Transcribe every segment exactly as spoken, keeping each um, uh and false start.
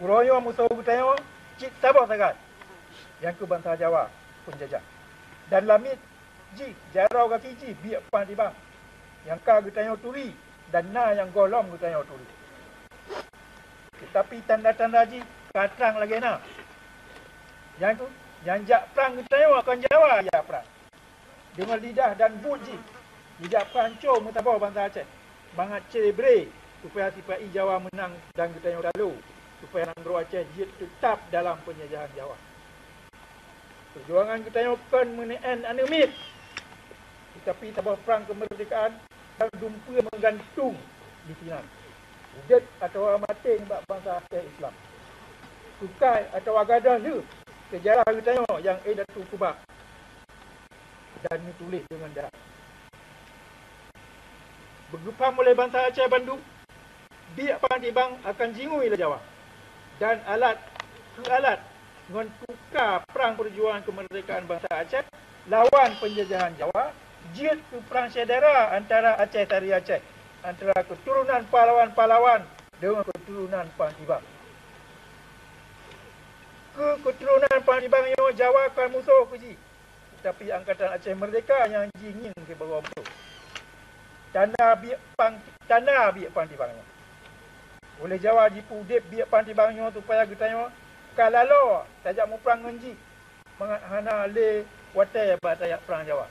Uroe nyoe musoh geutanyoe cit saboh sagai, nyang keuh bansa Jawa peunjajah. Dan lamiet jih, jaroe gaki jih biek pang tibang, nyang ka geutanyoe turi dan na nyang gohlom geutanyoe turi. Teutapi tanda-tanda jih ka trang lagée na. Nyang keuh, nyang jak prang geutanyoe kon Jawa jak prang. Deungon lidah dan buet jih, jijak peuhanco meusaboh bansa Aceh, mangat cre-bre supaya sipa-i Jawa meunang dan geutanyoe talo, supaya nanggroe Aceh jeuet teutab dalam peunjajahan Jawa. Peujuangan geutanyoe kon meuneu'en aneuk miet, teutapi saboh prang keumeurdekaan dan dumpeue meugantung disinan. Udeb atawa maté nibak bansa Aceh Islam. Tukai atawa gadôh lheueh seujarah geutanyoe nyang éh datu keubah dan neutuléh deungon darah. Beugeupaham oleh bansa Aceh bandum, biek pang tibang akan jingui lé Jawa, dan alat keu alat ngon tuka prang peujuangan keumeurdekaan bansa Aceh lawan peunjajahan Jawa jeuet keu prang syedara antara Aceh Sari Aceh, antara keuturonan pahlawan-pahlawan deungon keuturonan pang tibang. Keu keuturonan pang tibang nyoe Jawa kon musoh keu jih. Tapi Angkatan Aceh Meurdeka nyang jih ngieng keu bagoe musoh. Tanda biek pang, tanda biek pang tibang nyoe. Uleh Jawa jipeu udeb biek pang tibang nyoe supaya geutanyoe ka laloe tajak muprang ngon jih, mangat hana lé watée bak tajak prang Jawa.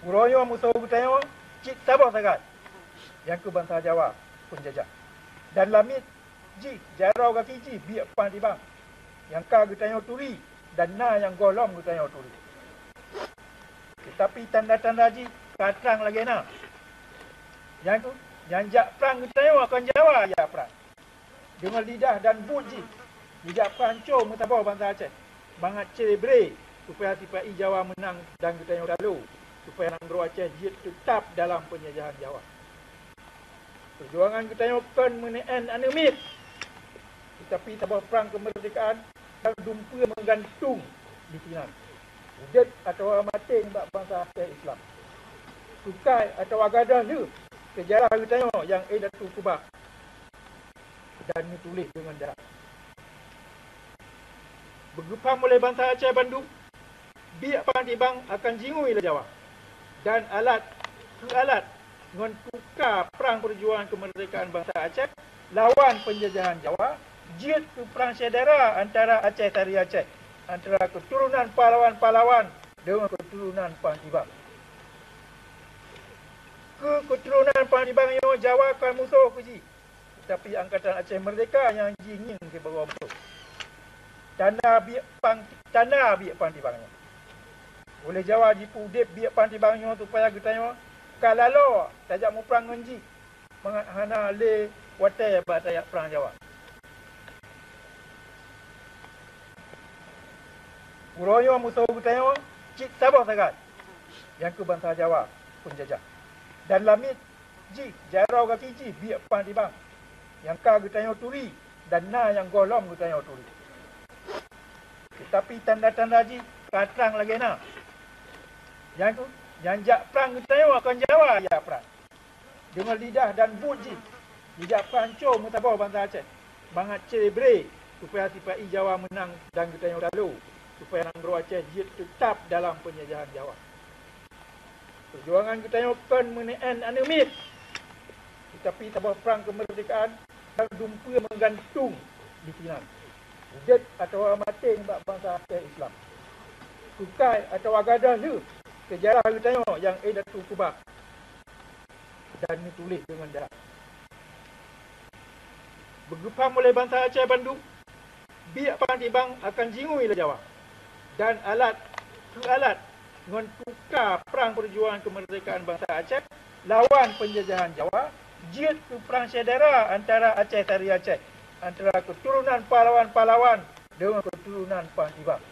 Uroe nyoe musoh geutanyoe cit saboh sagai, nyang keuh bansa Jawa peunjajah. Dan lamiet jih, jaroe gaki jih biek pang tibang, nyang ka geutanyoe turi dan na nyang gohlom geutanyoe turi. Teutapi tanda-tanda jih ka trang lagée na. Nyang keuh, nyang jak prang geutanyoe kon Jawa jak prang. Deungon lidah dan buet jih, jijak peuhanco meusaboh bansa Aceh, mangat cre-bre supaya sipa-i Jawa meunang dan geutanyoe talo, supaya nanggroe Aceh jeuet teutab dalam peunjajahan Jawa. Peujuangan geutanyoe kon meuneu'en aneuk miet, teutapi saboh prang keumeurdekaan dan dumpeue meugantung disinan. Udeb atawa maté nibak bansa Aceh Islam. Tukai atawa gadôh lheueh seujarah geutanyoe nyang éh datu keubah dan neutuléh deungon darah. Beugeupaham oleh bansa Aceh bandum, biek pang tibang akan jingui lé Jawa, dan alat keu alat ngon tuka prang peujuangan keumeurdekaan bansa Aceh lawan peunjajahan Jawa jeuet keu prang syedara antara Aceh Sari Aceh, antara keuturonan pahlawan-pahlawan deungon keuturonan pang tibang. Keu keuturonan pang tibang nyoe Jawa kon musoh keu jih. Tapi Angkatan Aceh Meurdeka nyang jih ngieng keu bagoe musoh. Tanda biek pang, tanda biek pang tibang nyoe. Uleh Jawa jipeu udeb biek pang tibang nyoe supaya geutanyoe ka laloe tajak muprang ngon jih, mangat hana lé watée bak tajak prang Jawa. Uroe nyoe musoh geutanyoe cit saboh sagai, nyang keuh bansa Jawa peunjajah. Dan lamiet jih, jaroe gaki jih biek pang tibang, nyang ka geutanyoe turi dan na nyang gohlom geutanyoe turi. Teutapi tanda-tanda jih ka trang lagée na. Nyang keuh, nyang jak prang geutanyoe kon Jawa jak prang. Deungon lidah dan buet jih, jijak peuhanco meusaboh bansa Aceh, mangat cre-bre supaya sipa-i Jawa meunang dan geutanyoe talo, supaya nanggroe Aceh jeuet teutab dalam peunjajahan Jawa. Peujuangan geutanyoe kon meuneu'en aneuk miet, teutapi saboh prang keumeurdekaan dan dumpeue meugantung disinan. Udeb atawa maté nibak bansa Aceh Islam. Tukai atawa gadôh lheueh seujarah geutanyoe nyang éh datu keubah dan neutuléh deungon darah. Beugeupaham oleh bansa Aceh bandum, biek pang tibang akan jingui lé Jawa, dan alat keu alat ngon tuka prang peujuangan keumeurdekaan bansa Aceh lawan peunjajahan Jawa jeuet keu prang syedara antara Aceh Sari Aceh, antara keuturonan pahlawan-pahlawan deungon keuturonan pang tibang.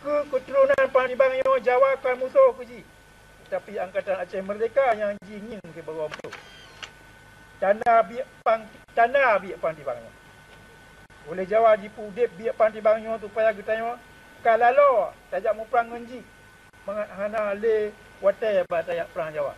Keu keuturonan pang tibang nyoe Jawa kon musoh keu jih. Tapi Angkatan Aceh Meurdeka nyang jih ngieng keu bagoe musoh. Tanda biek pang, tanda biek pang tibang nyoe. Uleh Jawa jipeu udeb biek pang tibang nyoe supaya geutanyoe ka laloe tajak muprang ngon jih, mangat hana lé watée bak tajak prang Jawa.